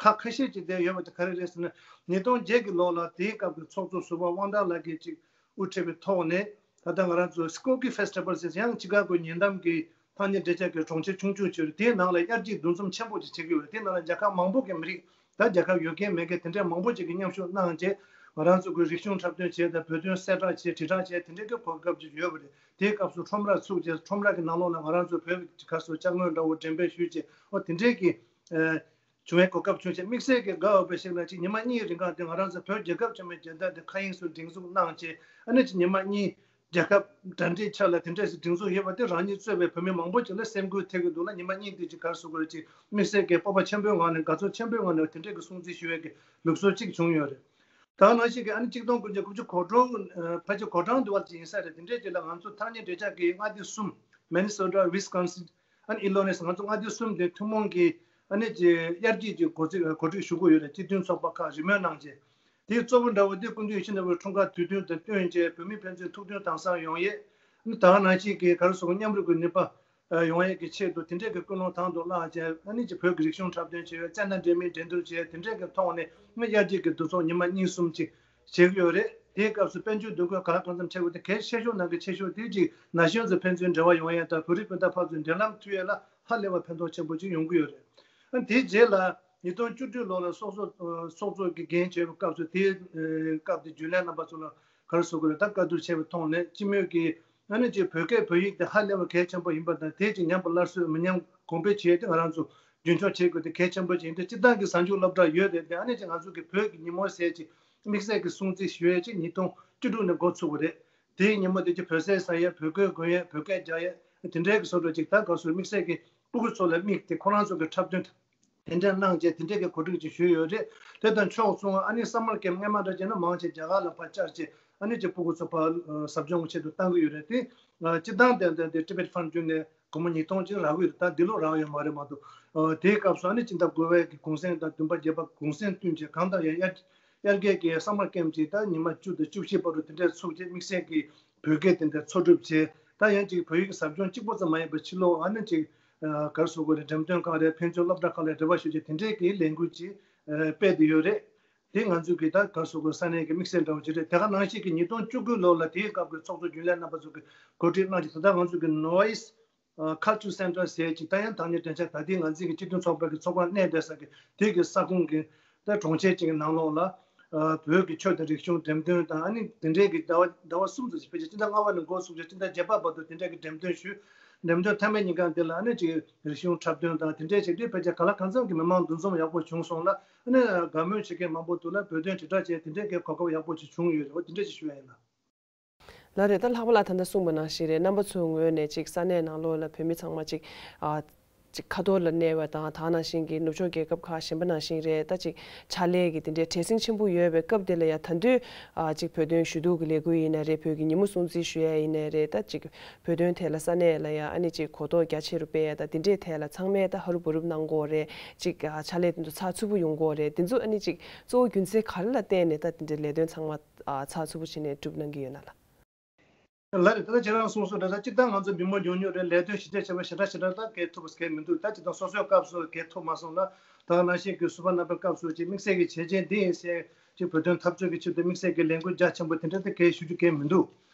ཁག་ཁ་ཤས་ཅིག་དེ་ཡོད་པ་དེ་ག་རེ་རེད་ཟེར་ན། ཉིས་སྟོང་བརྒྱད་ཀྱི་ལོ་ལ་དེའི་སྐབས་ཀྱི་ཚོགས་གཙོ་ཟུར་པ་དབང་ཐང་ལགས་ཀྱིས་ཅིག་དབུ་ཁྲིད་པའི་ཐོག་ནས་ད་ལྟ་ང་རང་ཚོ་Skokie Festival ཟེར་ཡང་ཅི་ག་གོ་ཉེ་འགྲམ་གྱི་ཐག་ཉེ་འབྲེལ་ཆགས་ཀྱི་གྲོང་ཁྱེར་ཆུང་ཆུང་ཅིག་རེད། དེའི་ནང་ལ་དབྱར་སྐྱིད་འདུ་འཛོམས་ཆེན་པོ་ཅིག་བྱེད་ཀྱི་ཡོད་རེད། དེའི་ནང་ལ་རྒྱལ་ཁབ་མང་པོ་གི་མི་རིགས་ད་རྒྱལ་ཁབ་ཡོད་མཁན་མེད་མཁན་དེ་འདྲའི་མང་པོ་ཅིག་གིས་མཉམ་ཞུགས་གནང་རྗེས་ང་རང་ཚོ་གི་རིག་གཞུང་འཁྲབ་སྟོན་བྱས་དང་བོད་དོན་གསལ་བསྒྲགས་བྱས་དྲིལ་བསྒྲགས་བྱས་དེ་འདྲའི་གི་གོ་སྐབས་ཅིག་ཡོད་པ་རེད། དེའི་སྐབས་སུ་ཁྲོམ་ར་ཚུགས་རྗེས་ཁྲོམ་ར་གི་ནང་ལོགས་ལ་ང་རང་ཚོ་བོད་ཀྱི་ཁ་སོ་ཅ་དངོས་འདྲ་བོ་འགྲེམས་སྤེལ་ཞུས་རྗེས་འོ་དེ་འདྲའི་གི་བྱུང་བའི་གོ་སྐབས་བྱུང་རྗེས་དམིགས་བསལ་གྱི་དགའ་འོས་པ་ཞིག་ལ་ཅིག་ཉི་མ་གཉིས་རིང་ག་དེ་ང་རང་ཚོ་བོད་རྒྱལ་ཁབ་ཆེན་མོའི་རྒྱལ་དར་དེ་མཁའ་དབྱིངས་སུ་སྒྲེང་འཛུགས་གནང་རྗེས་ཨ་ནི་ཅིག་ཉི་མ་གཉིས་རྒྱལ་ཁབ་འདྲ་འདྲའི་ཆ་ལ་དེ་འདྲས་སུ་སྒྲེང་འཛུགས་ཡོད་པ་དེ་རང་ཉིད་གཙོས་པའི་བོད་མི་མང་པོ་ཅིག་ལ་སེམས་འགུལ་ཐེབས་ཀྱི་འདུག་ལ། ཉི་མ་གཉིས་འདི་ཅིག་ག་རེ་ཟེར་དགོས་རེད། ཅིག་དམིགས་བསལ་གྱི་སྤོབས་པ་ཆེན་པོའི་ངང་ནས་དགའ་ཚོར་ཆེན་པོའི་ངང་ནས་དེ་འདྲས་ཀྱི་སྲུང་བརྩི་ཞུ་ཡས་ཀྱི་ལུགས་སྲོལ་ཅིག་བྱུང་ཡོད་རེད། ད་ག་ནང་བཞིན་གྱི་ཨ་ནི་གཅིག་སྟོང་དགུ་བརྒྱ་དགུ་བཅུ་གོ་གྲངས་ཕལ་ཆེར་གོ་གྲངས་འདུ་བ་ཅིག་ཡིན་ས་རེད། དེ་འདྲས་ཅིག་ལ་ང་ཚོ་ཐག་ཉེ་འབྲེལ་ཆགས་ཀྱི་མངའ་སྡེ་གསུམ་Minnesota, Wisconsin, ཨ་ནི་Illinois ང་ཚོ་མངའ་སྡེ་གསུམ་དེ་ཐུན་མོང་གི་ཨ་ནི་ཅིག་དབྱར་སྐྱིད་ཀྱི་གོ་སྒྲིག་གོ་སྒྲིག་ཞུ་གི་ཡོད་རེད། སྤྱི་མཐུན་ཚོགས་པ་ཁག་རེས་མོས་གནང་རྗེས་དེའི་གཙོ་བོ་འདྲ་བོ་དེ་སྐུ་མདུན་ཡིད་བཞིན་ནོར་བུའི་འཁྲུངས་སྐར་དུས་སྟོན་དང་བསྟུན་བྱས་བོད་མི་ཕན་ཚུན་ཐུགས་མཐུན་དྭངས་གཙང་ཡོང་ཡས། ཨ་ནི་ད་ག་ནང་བཞིན་གྱི་ག་རེ་ཟེར་དགོས། མཉམ་རུབ་ཀྱི་ནུས་པ་ཡོང་ཡས་ཀྱི་ཆེད་དུ་དེ་འདྲས་ཀྱི་ཀུན་སློང་དང་དུ་བླངས་བྱས་ཨ་ནི་ཅིག་བོད་ཀྱི་རིག་གཞུང་འཁྲབ་སྟོན་བྱས་ཡོད། རྩེད་མདའ་འདྲ་མིན་འགྲན་བསྡུར་བྱས་དེ་འདྲས་ཀྱི་ཐོག་ནས་ཨ་ནི་དབྱར་སྐྱིད་ཀྱི་འདུ་ཚོགས་ཉི་མ་གཉིས་གསུམ་ཅིག་བྱེད་ཀྱི་ཡོད་རེད། དེའི་སྐབས་སུ་དཔལ་འབྱོར་འདུ་འགོད་གང་ལ་གང་འཚམ་བྱེད་དགོས་དེ་གལ་ཆེ་ཤོས་ནང་གི་ཆེ་ཤོས་དེ་གཅིག་ན་གཞོན་ཚོ་ཕན་ཚུན་འབྲེལ་བ་ཡོང་ཡ་དང་བོད་རིགས་སྤུན་ཟླ་ཕར་ཚུར་འབྲེལ་ལམ་མཐུད་ཡ་ལ་ཧ་ལས་པ་ཕན་ཐོགས་ཆེན་པོ་ཅིག་ཡོང་གི་ཡོད་རེད། ཨ་དེའི་རྗེས་ལ་ཉིས་སྟོང་བཅུ་དྲུག་ལོ་ལ་སོག་ཚོགས་སོག་ཚོགས་ཀྱི་འགན་བྱས་པའི་སྐབས་སུ་དེའི་སྐབས་དེ་རྒྱུན་ལས་རྣམ་པ་ཚོ་ལ་ག་རེ་ཟེར་དགོས་རེད། ད་བཀའ་བསྡུར་བྱས་པའི་ཐོག་ནས་སྤྱི་མོས་ཀྱིས་ཨ་ནི་ཅིག་བོད་སྐད་བོད་ཡིག་དེ་ཧ་ལས་པ་གལ་ཆེན་པོ་ཡིན་པ་དང་དེ་ཅིག་ཉམས་པ་སླར་གསོ་མི་ཉམས་གོང་འཕེལ་བྱས་ཏེ་ང་རང་ཚོ་རྒྱུན་འཁྱོངས་བྱེད་དགོས་དེ་གལ་ཆེན་པོ་ཅིག་ཡིན་ཏེ་སྤྱིར་བཏང་གི་གཟའ་མཇུག་སློབ་གྲྭ་ཡོད་རེད། དེ་ཨ་ནི་ཅིག་ང་ཚོ་གི་བོད་ཀྱི་ཉིན་མོ་ཟེར་ཅིག་དམིགས་བསལ་གྱི་སྲུང་བརྩི་ཞུ་ཡས་ཅིག་ཉིས་སྟོང་བཅུ་དྲུག་ནས་འགོ་ཚུགས་པ་རེད། དེའི་ཉིན་མོ་དེ་ཅིག་བོད་ཟས་ཟ་ཡས་བོད་གོས་གོན་ཡས་བོད་སྐད་རྒྱག་ཡས་དེ་འདྲའི་གི་བཟོ་འདྲ་ཅིག་ད་ག་སོ་དམིགས་བསལ་གྱི་སྤུ་གུ་ཚོ་ལ་དམིགས་ཏེ་ཁོ་རང་ཚོ་གི་འཁྲབ་སྟོན་དེ་འདྲ་གནང་རྗེས་དེ་འདྲའི་གི་གོ་སྒྲིག་ཅིག་ཞུས་ཡོད་རེད། དེ་དང་ཕྱོགས་མཚུངས་ཨ་ནི་summer camp སྔས་མ་འདྲ་བྱས་ན་མང་ཆེ་རྒྱ་གར་ལ་ཕར་བཅར་བྱས་ཨ་ནི་ཅིག་སྤུ་གུ་ཚོ་ཕར་ཟབ་སྦྱོང་གི་ཆེད་དུ་བཏང་གི་ཡོད་རེད། དེ་སྤྱིར་བཏང་དེ་དེ་Tibet Fund བརྒྱུད་ནས་སྒོར་མོ་ཉིས་སྟོང་ཅིག་རག་གི་ཡོད་རེད། ད་འདི་ལོ་རག་ཡོད་མ་རེད་མ་གཏོགས། དེའི་སྐབས་སུ་ཨ་ནི་སྤྱི་ཟླ་དགུ་པའི་གི་གུང་སེང་དང་བདུན་པ་བརྒྱད་པ་གུང་སེང་བསྟུན་བྱས་གང་ལྟར་ཡང་དབྱར་དབྱར་ཁའི་གི་summer camp ཅིག་ད་ཉི་མ་བཅུ་དང་བཅུ་བཞི་བར་དུ་དེ་འདྲས་ཚུགས་རྗེས་དམིགས་བསལ་གྱི་བོད་སྐད་དེ་འདྲ་འཚོ་སྒྲུབ་བྱས། ད་ཡང་ཅིག་བོད་ཡིག་ཟབ་སྦྱོང་གཅིག་པོ་ཙམ་མ་ཡིན་པར་ཕྱི་ལོགས་ཨ་ནི་ཅིག་ག་རེ་ཟེར་དགོས་རེད། འགྲེམས་སྟོན་ཁང་རེད། ཕན་ཚུན་སློབ་གྲྭ་ཁག་ལ་འབྲེལ་བ་ཞུ་རྗེས་དེ་འདྲས་ཀྱི་ལས་འགུལ་ཅིག་སྤེལ་བསྡད་ཡོད་རེད། དེ་ང་ཚོས་ཀྱི་ད་ག་སོ་གོ་ས་གནས་ཀྱི་དམིགས་བསལ་འདྲ་བོ་ཅིག་རེད། དེ་ག་ནང་བཞིན་གྱི་ཉིས་སྟོང་བཅུ་དགུ་ལོ་ལ་དེའི་སྐབས་ཀྱི་ཚོགས་གཙོ་རྒྱུན་ལས་རྣམ་པ་ཚོ་གི་གོ་སྒྲིག་གནང་ཅིག་ད་ལྟ་ང་ཚོ་གི་Noise Culture Center ཟེར་ཅིག་ད་ཡང་དང་ཉིད་དྲན་ཆ་ད་ལྟའི་ང་ཚོའི་གི་སྤྱི་མཐུན་ཚོགས་པ་གི་ཚོགས་ཁང་གནས་བསྡད་ས་གི་དེ་གི་ས་ཁོངས་ཀྱི་ད་གྲོང་ཁྱེར་ཅིག་གི་ནང་ལོགས་ལ་བོད་ཀྱི་ཆོས་དང་རིག་གཞུང་འགྲེམས་སྟོན་དང་ཨ་ནི་དེ་འདྲའི་གི་ཟླ་བ་ཟླ་བ་གསུམ་ཙམ་ཞིག་ཕལ་ཆེར་སྤྱི་ཟླ་ལྔ་པ་ནས་འགོ་བཙུགས་ཏེ་སྤྱི་ཟླ་བརྒྱད་པ་བར་དུ་དེ་འདྲའི་གི་འགྲེམས་སྟོན་ཞུས། འགྲེམས་སྟོན་མཐའ་མའི་ཉིན་གང་དེ་ལ་ཨ་ནི་ཅིག་རིག་གཞུང་འཁྲབ་སྟོན་དང་དེ་འདྲའི་ཞིག་དེ་ཕལ་ཆེར་ག་ལ་གང་འཚམ་གྱི་མི་མང་འདུ་འཛོམས་ཡག་པོ་བྱུང་སོང་ལ་ཨ་ནི་དགའ་མོས་བྱེད་མཁན་མང་པོ་འདུག་ལ་བོད་དོན་དྲིལ་བསྒྲགས་བྱས་དེ་འདྲའི་གི་གོ་སྐབས་ཡག་པོ་ཅིག་བྱུང་ཡོད་རེད། འོ་དེ་འདྲ་ཞིག་ཞུ་ཡ་ཡིན་ལ། ལགས་རེད། ད་ལྷག་པ་ལ་ད་ལྟ་གསུངས་པ་ནང་བཞིན་རེད། རྣམ་པ་ཚོའི་ངོས་ནས་ཅིག་ས་གནས་ནང་ལོགས་ལ་བོད་མི་ཚང་མ་ཅིག་ཨ་ཅིག་ཁ་ཐོར་ལ་གནས་པ་དང་ད་ནང་བཞིན་གྱི་ནུབ་ཕྱོགས་རྒྱལ་ཁབ་ཁག་གཞན་པ་ནང་བཞིན་རེད། ད་ཅིག་ཕྱག་ལས་ཀྱི་དེ་འདྲའི་བྲེལ་ཟིང་ཆེན་པོ་ཡོད་པའི་སྐབས་དེ་ལ་ཡང་ད་དུང་ཨ་ཅིག་བོད་དོན་ཞུ་གཏུག་གི་ལས་འགུལ་ཡིན་ན་རེད། བོད་ཀྱི་ཉིན་མོ་སྲུང་བརྩི་ཞུ་ཡ་ཡིན་ན་རེད། ད་ཅིག་བོད་དོན་ཐད་ལ་ས་གནས་ལ་ཡང་ཨ་ནི་ཅིག་གོ་རྟོགས་རྒྱ་ཆེ་རུ་སྤེལ་ཡ་ད་དེ་འདྲའི་ཐད་ལ་ཚང་མས་ད་ཧ་རུ་བ་རུབ་གནང་དགོས་རེད། ཅིག་ཨ་ཕྱག་ལས་དེ་ཚོ་ཚགས་ཚུད་པོ་ཡོང་དགོས་རེད། དེ་ཚོ་ཨ་ནི་ཅིག་གཙོ་བོ་རྒྱུ་མཚན་ག་རེ་ལ་བརྟེན་ནས་ད་དེ་འདྲའི་ལས་དོན་ཚང་མ་ཨ་ཚགས་ཚུད་པོ་བྱས་ནས་སྒྲུབ་གནང་གི་ཡོད་ན་ལགས། ལགས་རེད། ད་ལྟ་ཁྱེད་རང་གསུངས་སོང་འདྲ་ད་སྤྱིར་བཏང་ང་ཚོ་མི་མང་ཉུང་ཉུང་རེད། ལས་དོན་ཞིབ་ཕྲ་བྱས་པ་ཞེ་དྲག་ཞེ་དྲག་ད་གས་ཐུབ་པ་གས་མི་འདུག་ད་སྤྱིར་བཏང་སོ་སོའི་སྐབས་སུ་གས་ཐུབ་མ་སོང་ལ་ད་ག་ནང་བཞིན་གྱི་ཟུར་པ་རྣམ་པའི་སྐབས་སུ་ཅིག་དམིགས་བསལ་གྱི་བྱས་རྗེས་འདི་ཡིན་ཟེར་ཅིག་བོད་དོན་འཐབ་རྩོད་ཀྱི་ཆེད་དུ་དམིགས་བསལ་གྱི་ལས་འགུལ་རྒྱ་ཆེན་པོ་དེ་འདྲ་ད་གས་ཞུ་རྒྱུ་གས་མི་འདུག་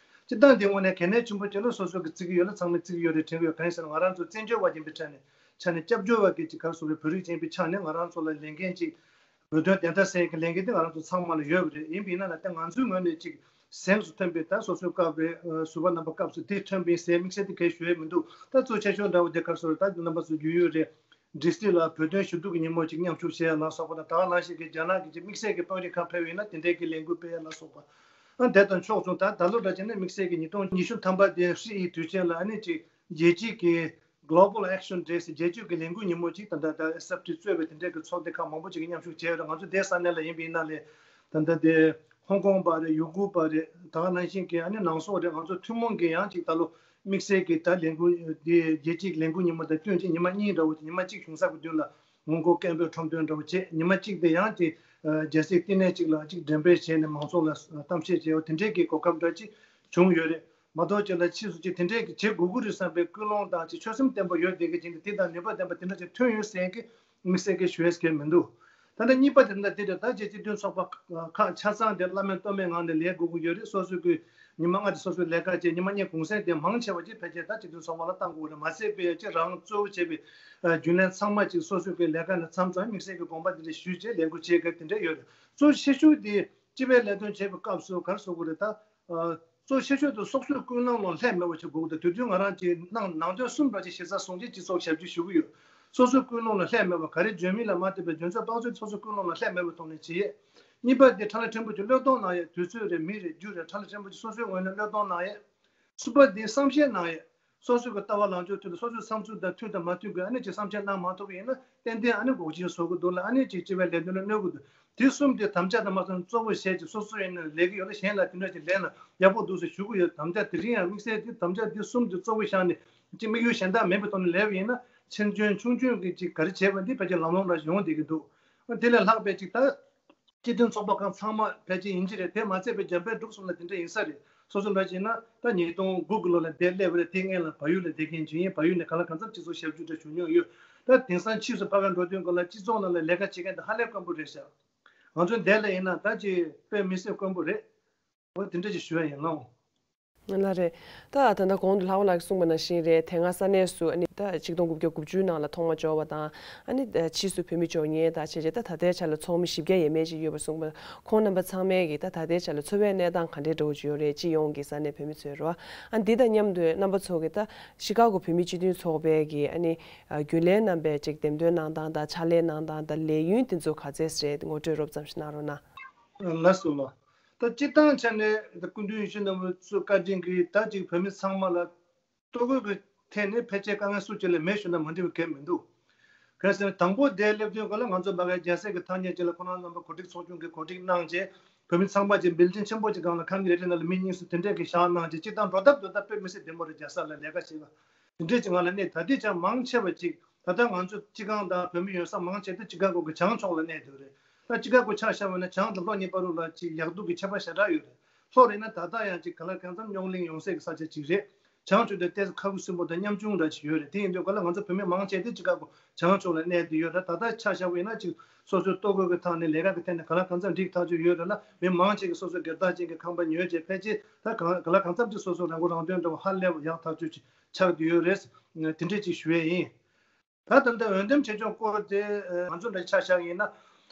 སྤྱིར་བཏང་འདི་དངོས་གནས་གལ་གནད་ཆེན་པོ་ཅིག་ལ་སོ་སོ་གི་བརྩི་གི་ཡོད་ལ་ཚང་མས་བརྩི་གི་ཡོད་རེད་དྲན་གི་ཡོད། གང་ཡིན་ཟེར་ན་ང་རང་ཚོ་བཙན་བྱོལ་བ་ཡིན་པའི་ཆ་ནས་ཆ་ནས་སྐྱབས་བཅོལ་བ་གི་ཅིག་ག་རེ་ཟེར་དགོས་བོད་རིགས་ཅན་པའི་ཆ་ནས་ང་རང་ཚོ་ལ་ལས་འགན་ཅིག་བོད་དོན་བདེན་མཐའ་གསལ་གྱི་ལས་འགན་དེ་ང་རང་ཚོ་ཚང་མ་ལ་ཡོད་པ་རེད། ཡིན་པ་ཡིན་ན་ལ་ད་ང་ཚོའི་ངོས་ནས་ཅིག་གཟེངས་སུ་ཐོན་པའི་ད་སོ་སོའི་སྐབས་རེད། ཟུར་པ་རྣམ་པ་སྐབས་སུ་དེ་ཐོན་པ་ཡིན་ཟེར་དམིགས་བསལ་དེ་གས་ཞུ་ཡས་མི་འདུག་ད་གཙོ་ཆེ་ཤོས་འདྲ་བོ་དེ་ག་རེ་ཟེར་ད་རྣམ་པ་ཚོ་རྒྱུས་ཡོད་རེད། ཌི་སི་ལ་བོད་དོན་ཞུ་གཏུག་གི་ཉིན་མོ་ཅིག་མཉམ་ཞུགས་བྱེད་ཡ་ལ་སོགས་པ་དང་ད་ག་ནང་བཞིན་གྱི་རྒྱ་ནག་གི་ཅིག་དམིགས་བསལ་གྱི་དཔོན་རིགས་ཁག་ཕེབས་ཡོད་ན་དེ་འདྲའི་གི་ལས་འགུལ་སྤེལ་ཡ་ལ་སོགས་པ། ཨ་དེ་དང་ཕྱོགས་མཚུངས་ད་ད་ལོ་འདྲ་བྱས་ན་དམིགས་བསལ་གྱི་ཉིས་སྟོང་ཉི་ཤུ་ཐམ་པ་དེ་ཧྲི་ཡི་དུས་ཆེན་ལ་ཨ་ནི་ཅིག་རྒྱལ་སྤྱིའི་གི་Global Action Day ཟེར་རྒྱལ་སྤྱིའི་གི་ལས་འགུལ་ཉིན་མོ་ཅིག་ད་ལྟ་ད་ཨེས་ཨེཕ་ཊི་གཙོས་པའི་དེ་འདྲའི་གི་ཚོགས་སྡེ་ཁག་མང་པོ་ཅིག་གིས་མཉམ་ཞུགས་བྱས་ཡོད་རེད། ང་ཚོ་དེ་ས་གནས་ལ་ཡིན་པ་ཡིན་ན་ལས་ད་ལྟ་དེ་ཧོང་ཀོང་པ་རེད། ཡུ་གུར་པ་རེད། ད་ག་ནང་བཞིན་གི་ཨ་ནི་ནང་སོག་རེད། ང་ཚོ་ཐུན་མོང་གི་ཡང་ཅིག་ད་ལོ་དམིགས་བསལ་གྱི་ད་ལས་འགུལ་དེ་རྒྱལ་སྤྱིའི་ལས་འགུལ་ཉིན་མོ་དང་བསྟུན་ཅིག་ཉི་མ་གཉིས་འདྲ་བོ་ཅིག་ཉི་མ་གཅིག་གཞུང་ས་གི་མདུན་ལ་ངོ་རྒོལ་སྐད་འབོད་ཁྲོམ་སྟོན་འདྲ་བོ་བྱས། ཉི་མ་གཅིག་དེ་ཡང་ཅིག་རྒྱལ་སའི་བསྟི་གནས་གཅིག་ལ་ཅིག་འགྲེམས་སྤེལ་བྱས་ནས་མང་ཚོགས་ལ་གཏམ་བཤད་བྱས་པ་དེ་འདྲའི་གི་གོ་སྐབས་འདྲ་ཅིག་བྱུང་ཡོད་རེད། མ་གཏོགས་ཅིག་ལ་ཕྱིས་སུ་ཅིག་དེ་འདྲའི་གི་བྱེད་དགོས་ཀྱི་རེད་བསམ་པའི་ཀུན་སློང་དང་ཅིག་ཆོད་སེམས་བརྟན་པོ་ཡོད་བསྡད་མཁན་ཅིག་འདི་དེ་དང་ནུས་པ་ལྡན་པ་དེ་འདྲ་ཅིག་ཐོན་ཡོད་ཟེར་མཁན་དམིགས་བསལ་གྱི་ཞུ་ཡས་མཁན་མི་འདུག་ད་ལྟ་གཉིས་པ་དེ་འདྲ་དེ་རེད། ད་རྗེས་སྤྱི་མཐུན་ཚོགས་པ་ཁག་ཆ་ཚང་དེ་བླ་མེད་གཏོར་མའི་ངང་ནས་ལས་དགོས་ཀྱི་ཡོད་རེད། སོ་སོའི་གི་ཉི་མ་ལྔ་དེ་སོ་སོའི་ལས་ཀ་བྱས། ཉི་མ་གཉིས་གུང་སེང་དེ་མང་ཆེ་བ་ཅིག་ཕལ་ཆེར་ད་སྤྱི་མཐུན་ཚོགས་པ་ལ་བཏང་དགོས་རེད། མ་ཟད་པའི་ཅིག་རང་གཙོ་བོ་བྱས་པའི་རྒྱུན་ལས་ཚང་མ་ཅིག་སོ་སོའི་གི་ལས་ཀ་ནས་མཚམས་མཚམས་དམིགས་བསལ་གྱི་དགོངས་པ་དེ་འདྲ་ཞུས་བྱས་ལས་འགུལ་བྱེད་མཁན་དེ་འདྲ་ཡོད་རེད། གཙོ་ཆེ་ཤོས་དེ་སྤྱི་པའི་ལས་དོན་བྱེད་པའི་སྐབས་སུ་ག་རེ་ཟེར་དགོས་རེད་ད། གཙོ་ཆེ་ཤོས་དེ་སོ་སོའི་ཀུན་སློང་ལ་ལྷད་མེད་པ་བྱེད་དགོས་ཀྱི་འདུག་དེ་དུས་ང་རང་གྱིས་ནང་ནང་དོན་གསུམ་འདྲ་ཅིག་ཞིབ་ཚགས་སོང་རྗེས་སྤྱི་ཚོགས་ཞབས་ཕྱི་ཞུ་གི་ཡོད། སོ་སོའི་ཀུན་སློང་ལ་ལྷད་མེད་པ་ག་རེ་བརྗོད་མིན་ལ་མ་ལྟོས་པའི་འཇོན་ཚོད་དཔག་ཚོད་སོ་སོའི་ཀུན་སློང་ལ་ལྷད་མེད་པའི་ཐོག་ནས་བྱེད་ཡས། གཉིས་པ་དེ་ཕྲ་ལ་ཕྲན་བུ་ཅིག་བློས་གཏོང་གནང་ཡས། དུས་ཚོད་རེད་མི་རེད་རྒྱུ་རེད་ཕྲ་ལ་ཕྲན་བུ་ཅིག་སོ་སོའི་ངོས་ནས་བློས་གཏོང་གནང་ཡས། གསུམ་པ་དེ་བསམ་ཤེས་གནང་ཡས། སོ་སོའི་གི་ལྟ་བ་ལངས་ཕྱོགས་མཐུན་དང་སོ་སོའི་བསམ་ཚུལ་དང་མཐུན་དང་མ་མཐུན་གི་ཨ་ནི་ཅིག་བསམ་འཆར་གནང་མ་ཐུབ་པ་ཡིན་ན་ཏན་ཏན་ཨ་ནི་འགོག་རྐྱེན་བཟོ་གི་འདུག་ལ་ཨ་ནི་ཅིག་སྤྱི་པའི་ལས་དོན་ལ་གནོད་གི་འདུག་དེ་གསུམ་དེ་དམ་བཅའ་དང་མ་སོང་གཙོ་བོ་བྱས་ཅིག་སོ་སོ་ཡིན་ན་ལས་ཀྱི་ཡོད་ན་གཞན་ལ་དེ་འདྲ་ཅིག་ལས་ན་ཡག་པོ་འདུག་ཟེར་ཞུ་གི་ཡོད། དམ་བཅའ་དེ་རིང་ཡང་དམིགས་བསལ་དེ་དམ་བཅའ་དེ་གསུམ་དེ་གཙོ་བོ་བཞག་ནས་ཅིག་དམིགས་ཡུལ་གཞན་དག་མེད་པའི་ཐོག་ནས་ལས་པ་ཡིན་ན་ཆེ་ཆུང་ཆུང་ཆུང་གི་ཅིག་ག་རེ་བྱས་པ་འདི་ཕལ་ཆེར་ལམ་ལྷོང་འདྲ་ཡོང་བསྡད་ཀྱི་འདུག་དེ་ལས་ལྷག་པའི་ཅིག་ད། སྤྱི་མཐུན་ཚོགས་པ་ཁག་ཚང་མ་ཕལ་ཆེར་ཡིན་གྱི་རེད། དེ་མ་ཚད་པའི་འཇམ་དཔལ་འབྲུག་གསུམ་ལ་དེ་འདྲ་ཡིན་ས་རེད། སོ་སོ་འདྲ་བྱས་ན་ད་ཉིས་སྟོང་དགུ་གི་ལོ་ལ་འདིར་སླེབས་པ་རེད། དེ་སྔོན་ལ་བལ་ཡུལ་ལ་བསྡད་མཁན་ཅིག་ཡིན། བལ་ཡུལ་ནས་གང་ལ་གང་འཚམ་སྤྱི་ཚོགས་ཞབས་ཞུ་འདྲ་ཞུ་མྱོང་ཡོད། ད་དེང་སང་ཕྱིས་སུ་ཕ་གིར་འགྲོ་དུས་སྐབས་ལ་སྤྱི་ཚོགས་ནང་ལ་ལས་ཀ་བྱེད་མཁན་དེ་ཧ་ལས་དཀོན་པོ་རེད་ཤག་ང་ཚོ་འདིར་ལ་ཡིན་ན་ད་ཅིག་དཔེ་མི་སྲིད་དཀོན་པོ་རེད། འོ་དེ་འདྲ་ཅིག་ཞུ་ཡ་ཡིན་ལགས། ལགས་རེད། ད་ད་ལྟ་གོང་དུ་ལྷག་པ་ལགས་ཀྱིས་གསུངས་པ་ནང་བཞིན་རེད། དེ་སྔ་ས་གནས་སུ་ཨ་ནི་ད་ཆིག་སྟོང་དགུ་བརྒྱ་དགུ་བཅུ་ནང་ལ་ཐོག་མ་འབྱོར་བ་དང་ཨ་ནི་ཕྱིས་སུ་བོད་མི་འབྱོར་མཁན་དང་བྱས་རྗེས་ད་ད་ལྟའི་ཆ་ལ་ཚོགས་མི་བཞི་བརྒྱ་ཡས་མས་ཅིག་ཡོད་པར་གསུངས་པ། ཁོང་རྣམ་པ་ཚང་མས་ཀྱིས་ད་ད་ལྟའི་ཆ་ལ་འཚོ་བའི་གནས་སྟངས་ག་འདྲའི་འདྲ་བོ་ཅིག་ཡོད་རེད། སྤྱི་ཡོངས་ཀྱི་ས་གནས་བོད་མི་ཚོའི་རེད་བ། ཨ་འདི་དང་མཉམ་དུ་རྣམ་པ་ཚོ་གིས་ད་ཤི་ཀ་གོ་བོད་མི་སྤྱི་མཐུན་ཚོགས་པའི་གི་ཨ་ནི་རྒྱུན་ལས་རྣམ་པས་ཅིག་འདེམས་ཐོན་གནང་སྟངས་དང་ཕྱག་ལས་གནང་སྟངས་དང་ལས་ཡུན་དེ་ཚོ་ག་ཚད་རེད། ངོ་སྤྲོད་རོབ་ཙམ་ཞིག་གནང་རོགས་གནང་། ལགས་སོ་ལགས། ད་སྤྱིར་བཏང་ཆ་ནས་ད་སྐུ་མདུན་ཡིད་བཞིན་ནོར་བུ་གཙོས་བཀའ་དྲིན་གྱིས་ད་ཅིག་བོད་མི་ཚང་མ་ལ་ལྟོ་གོས་ཀྱི་ཐད་ནས་ཕལ་ཆེར་དཀའ་ངལ་སུ་གཅིག་ལ་མེད་ཞུ་ན་མ་འགྲིག་པ་གང་ཡང་མི་འདུག་གལ་སྲིད་དང་པོ་དེ་སླེབས་དུས་སྐབས་ལ་ང་ཚོ་ཕ་གིའི་རྒྱལ་སའི་གི་ཐག་ཉེ་ཅིག་ལ་ཁོང་རྣམ་པ་གོ་སྒྲིག་ཚོགས་ཆུང་གིས་གོ་སྒྲིག་གནང་རྗེས་བོད་མི་ཚང་མ་ཅིག་བིལ་ཌིང་ཆེན་པོ་ཅིག་སྒང་ལ་ཁང་གི་རེ་རེ་ནང་ལ་མི་གཉིས་གསུམ་དེ་འདྲས་ཀྱི་བཞག་གནང་རྗེས་སྤྱིར་བཏང་འགྲོ་སྟབས་སྡོད་སྟབས་དཔེ་མི་སྲིད་བདེ་མོ་རེད། རྒྱལ་ས་ལ་ལས་ཀ་བྱེད་པ། དེ་འདྲས་ཀྱི་ངང་ལ་གནས། ད་ལྟའི་ཆར་མང་ཆེ་བ་ཅིག་ད་ལྟ་ང་ཚོ་སྤྱི་ཁང་དང་བོད་མི་ཡོད་ས་མང་ཆེ་ད་ཅི་ཀ་གོ་གི་བྱང་ཕྱོགས་ལ་གནས་སྡོད་རེད། ད་ཅི་ཀ་གོ་ཆ་བཞག་པ་ན་བྱང་དང་ལྷོ་གཉིས་བར་དུ་ལ་ཅིག་ཡག་སྡུག་གི་ཁྱད་པར་ཞེ་དྲག་ཡོད་རེད། ལྷོ་རེད་ན་ད་ལྟ་ཡང་ཅིག་གང་ལ་གང་འཚམ་རྙོག་གླེང་ཡོང་སའི་གི་ས་ཆ་ཅིག་རེད། བྱང་ཕྱོགས་དེ་ཏོག་ཙམ་ཁ་ཁུ་སིམ་པོ་དང་ཉམ་ཆུང་འདྲ་ཞིག་ཡོད་རེད། དེ་ཡིན་དུས་ག་ལ་ང་ཚོ་བོད་མི་མང་ཆེ་དེ་ཅིག་ཁ་ཁུ་བྱང་ཕྱོགས་ལ་གནས་བསྡད་ཡོད་རེད། ད་ལྟ་ཆ་བཞག་པ་ཡིན་ན་ཅིག་སོ་སོའི་ལྟོ་གོས་ཀྱི་ཐོག་ནས་ལས་ཀ་གི་ཐད་ནས་ག་ལ་གང་འཚམ་འགྲིག་ཐག་ཆོད་ཡོད་རེད་ལ། མི་མང་ཆེ་གིས་སོ་སོའི་སྒེར་བདག་ཅན་གྱི་ཁང་པ་ཉོས་བྱས་ཕལ་ཆེར་ད་གང་ག་ལ་གང་འཚམ་ཅིག་སོ་སོ་རང་མགོ་རང་ཐོན་འདྲ་བོ་ཧ་ལས་པ་ཡག་ཐག་ཆོད་ཅིག་ཆགས་བསྡད་ཡོད་རེད། དེ་འདྲས་ཅིག་ཞུ་ཡས་ཡིན། ད་ད་ལྟ་འོས་འདེམས་བྱེད་ཕྱོགས་སྐོར་དེ་ང་ཚོ་འདྲ་ཆ་བཞག་ཡིན་ན།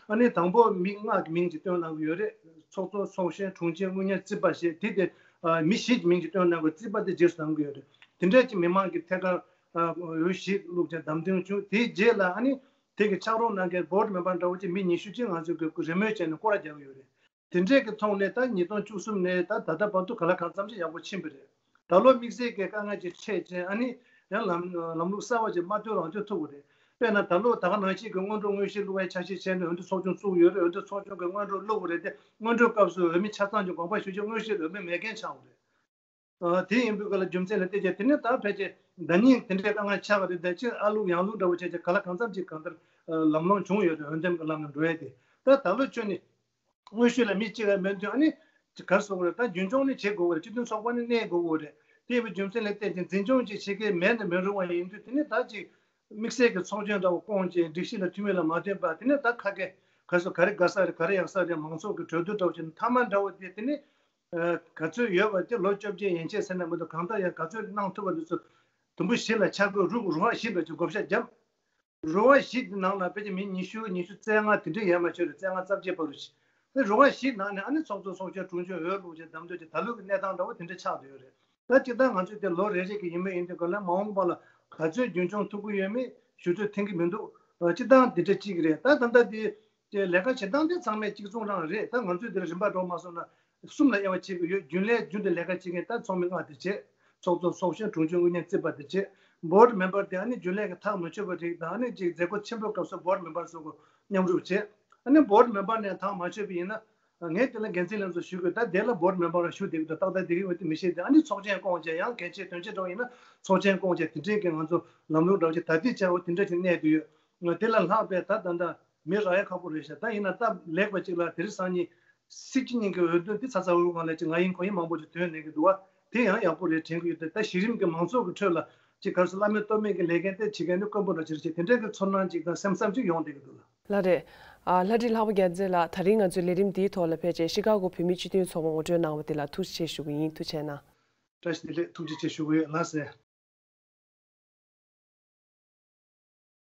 ཨ་ནི་དང་པོ་མི་ལྔ་གི་མིང་ཅིག་བཏོན་གནང་གི་ཡོད་རེད། ཚོགས་གཙོ་ཚོགས་གཞོན་དྲུང་ཆེ་དངུལ་གཉེར་རྩིས་པ་ཞེས་དེ་དེ་མི་བཞི་གི་མིང་ཅིག་བཏོན་གནང་གི་ཡོད། རྩིས་པ་དེ་རྗེས་སུ་གནང་གི་ཡོད་རེད། དེ་འདྲས་ཀྱི་མི་མང་གི་ཐད་ཀར་འོས་བཞི་བླུགས་བྱས་བདམས་ཐོན་བྱུང་། དེའི་རྗེས་ལ་ཨ་ནི་དེ་གི་ཕྱག་རོགས་གནང་མཁན་བྷོ་ཌི་མེམ་བར་འདྲ་བོ་ཅིག་མི་ཉི་ཤུ་ཅིག་ང་ཚོས་གི་རེ་མོས་བྱས་ནས་སྐོར་ར་རྒྱག་གི་ཡོད་རེད། དེ་འདྲས་ཀྱི་ཐོག་ནས་ད་ཉིས་སྟོང་བཅུ་གསུམ་ནས་ད་ད་ལྟ་བར་དུ་ག་ལ་གང་འཚམ་ཅིག་ཡག་པོ་ཕྱིན་པ་རེད། ད་ལོ་དམིགས་བསལ་གྱི་དཀའ་ངལ་ཅིག་འཕྲད་རྗེས་ཨ་ནི་ཡང་ལམ་ལམ་ལུགས་གསར་བ་ཅིག་མ་བཏོན་རང་བཏོན་ཐུབ་པ་རེད། དཔེར་ན་ད་ལོ་ད་ག་ནང་བཞིན་གྱི་སྔོན་འགྲོ་དངོས་གཞི་བླུག་པའི་འཆར་གཞི་བྱས་ནས་འོས་བསྡུ་ཚོགས་ཆུང་བཙུགས་ཡོད་རེད། འོས་བསྡུ་ཚོགས་ཆུང་གི་སྔོན་འགྲོ་བླུགས་པ་རེད་དེ། སྔོན་འགྲོའི་སྐབས་སུ་འོས་མི་ཆ་ཚང་གི་དགོངས་པ་ཞུ་རྒྱུ་དངོས་གཞི་ལ་འོས་མི་མེད་མཁན་ཆགས་པ་རེད། ཨ། དེ་ཡིན་དུས་ག་ལ་རྒྱུ་མཚན་ལ་བལྟས་རྗེས་དེ་ནས་ད་ཕལ་ཆེར་ཟླ་ཉིན་དེ་འདྲའི་དཀའ་ངལ་ཆགས་པ་རེད། ད་ཕྱིར་ཨ་ལུག་ཡང་ལུག་འདྲ་བོ་བྱས་རྗེས་ག་ལ་གང་འཚམ་ཅིག་གང་ལྟར་ལམ་ལྷོང་བྱུང་ཡོད་རེད། འོས་འདེམས་ཀྱི་ལམ་ནས་འགྲོ་ཡས་དེ། ད་ད་ལོ་ཁྱོན་ནས་དངོས་ཤུགས་ལ་མི་གཅིག་ལ་མེད་དུས་ཨ་ནི་ག་རེ་ཟེར་དགོས་རེད། ད་རྒྱུན་འཁྱོངས་ནི་བྱེད་དགོས་རེད། སྤྱི་མཐུན་ཚོགས་པ་ནི་གནས་དགོས་རེད། དེ་ཡིན་པའི་རྒྱུ་མཚན་ལ་བརྟེན་ཅིང་འཛིན་སྐྱོང་ཅིག་བྱེད་མཁན་མེད་ན་མི་རུང་བ་ཡིན་དུས། དེ་ནི་ད་ཅིག་དམིགས་བསལ་གྱི་ཚོགས་ཆེན་འདྲ་བོ་བསྐོང་བྱས་སྒྲིག་གཞི་ལ་འཐུས་མི་ལ་མ་བསྟུན་པ། དེ་ནི་ད་ཁ་སྐད་ག་རེ་ཟེར། ག་རེ་དགའ་ས་རེད། ག་རེ་ཡག་ས་རེད། མང་ཚོགས་ཀྱི་གྲོས་བསྡུར་འདྲ་བོ་བྱས་ན་མཐའ་མ་འདྲ་བོ་དེ་དེ་ནི་ག་ཚོད་ཡོད་པ་དེ་ལོ་བཅོ་བརྒྱད་ཡན་ཆད་ཟེར་ན་མི་འདུག་གང་ལྟར་ཡང་ག་ཚོད་གནང་ཐུབ་པ་དེ་ཚོ་དུམ་བུ་བཞི་ལ་ཆ་བགོས། རུ་རུ་ཁག་བཞི་འདྲ་ཅིག་བགོ་བཤའ་བརྒྱབ། རུ་ཁག་བཞི་དེ་ནང་ལ་ཕལ་ཆེར་མི་ཉི་ཤུ་ཉི་ཤུ་རྩ་ལྔ་དེ་འདྲ་ཡས་མ་ཆོད་རེད། རྩ་ལྔ་རྩ་བརྒྱད་བར་དུ་ཞིག་རུ་ཁག་བཞི་ནང་ནས་ཨ་ནི་ཚོགས་གཙོ་ཚོགས་གཞོན་དྲུང་ཆེ་འོས་བླུགས་བྱས་བདམས་ཐོན་གྱི་ད་ལོ་གི་གནས་སྟངས་འདྲ་བོ་དེ་འདྲ་ཆགས་བསྡད་ཡོད་རེད། ད་སྤྱིར་བཏང་ང་ཚོས་དེ་ལོ་རེ་རེ་གི་ཡིན་མིན་ཡིན་དུས་ག་ལ་མ་འོངས་པ་ལ་ག་ཚོད་རྒྱུན་འཁྱོངས་ཐུབ་ཀྱི་ཡོད་མེད་ཞུ་ཚོད་འཐེན་གྱི་མི་འདུག་སྤྱིར་བཏང་དེ་འདྲ་གཅིག་རེད། ད་ད་ལྟ་དེ་དེ་ལས་ཀ་བྱེད་སྟངས་དེ་ཚང་མས་གཅིག་མཚུངས་རང་རེད། ད་ང་ཚོས་དེར་རིམ་པ་འགྲོ་མ་སོང་ན། གསུམ་ལ་དབྱེ་བ་ཕྱེ་གི་ཡོད། རྒྱུན་ལས་རྒྱུན་དུ་ལས་ཀ་བྱེད་མཁན་ད་ཚོགས་མི་ལྔ་དེ་བྱས། ཚོགས་གཙོ་ཚོགས་གཞོན་དྲུང་ཆེ་དངུལ་གཉེར་རྩིས་པ་དེ་བྱས། བྷོ་ཌི་མེམ་བར་དེ་ཨ་ནི་རྒྱུན་ལས་ཀྱི་ཐག་མ་ཆོད་པ་རིགས་དང་། ཨ་ནི་ཅིག་མཛད་སྒོ་ཆེན་པོའི་སྐབས་སུ་བྷོ་ཌི་མེམ་བར་ཚོ་གི་མཉམ་རུབ་བྱས། ཨ་ནི་བྷོ་ཌི་མེམ་བར་ནས་ཐག་མ་ཆོད་པ་ཡིན་ན། ངས་དེ་ལ་འགན་འཛིན་ལྷན་ཚོགས་ཞུ་དགོས། ད་དེ་ལ་བྷོ་ཌི་མེམ་བར་ཞུ་བསྡད་ཀྱི་འདུག་ཏག་ཏག་བསྡད་ཀྱི་ཡོད་དེ་མི་ཤེས་ཏེ། ཨ་ནི་ཚོགས་ཆེན་བསྐོང་བྱས་ཡང་གལ་ཆེ་དོན་ཆེ་འགྲོ་ཡིན་ན་ཚོགས་ཆེན་བསྐོང་བྱས་དེ་འདྲའི་གི་ང་ཚོ་ལམ་ལུགས་འདྲ་བོ་ཅིག་ད་ལྟའི་ཆར་འོ་དེ་འདྲ་ཅིག་གནས་བསྡད་ཡོད། དེ་ལ་ལྷག་པའི་ད་ད་ལྟ་མི་རག་ཡ་ཁག་པོ་རེད་ཤག་ད་ཡིན་ན་སྟབས་ལེགས་པ་ཅིག་ལ་དེ་རིང་སང་ཉིན་སྲིད་སྤྱི་གཉིས་ཀྱི་འོས་བསྡུ་འདི་ཚ་ཚ་འུར་འུར་སྒང་ལ་ཅིག་ང་ཡིན་ཁོ་ཡིན་མང་པོ་ཅིག་ཐོན་ནས་ཀྱི་འདུག་བ། དེ་ཡང་ཡག་པོ་རེད་དྲན་གྱི་ཡོད་དེ། ད་གཞི་རིམ་གྱི་མང་ཚོགས་ཀྱི་ཁྲོད་ལ་ཅིག་ག་རེ་ཟེར། བླ་མེད་གཏོར་མེད་ཀྱི་ལས་འགན་དེ་བྱེད་མཁན་ནི་དཀོན་པོ་འདྲ་ཅིག་རེད་ཅེས་དེ་འདྲའི་གི་ཚོར་སྣང་ཅིག་དང་སེམས་བསམ་ཅིག་ཡོང་བསྡད་ཀྱི་འདུག་ལ། ལགས་རེད། ཨ། ལྷ་བྲིས་ལྷག་པ་རྒྱལ་མཚན་ལགས། ད་རིང་ང་ཚོའི་ལས་རིམ་འདིའི་ཐོག་ལ་ཕེབས་བྱས་ཤི་ཀ་གོ་བོད་མིའི་སྤྱི་མཐུན་ཚོགས་པ་ངོ་སྤྲོད་གནང་བ་དེ་ལ་ཐུགས་རྗེ་ཆེ་ཞུ་གི་ཡིན། ཐུགས་རྗེ་གནང་། བཀྲ་ཤིས་བདེ་ལེགས། ཐུགས་རྗེ་ཆེ་ཞུ་གི་ཡོད། ལགས་སེ།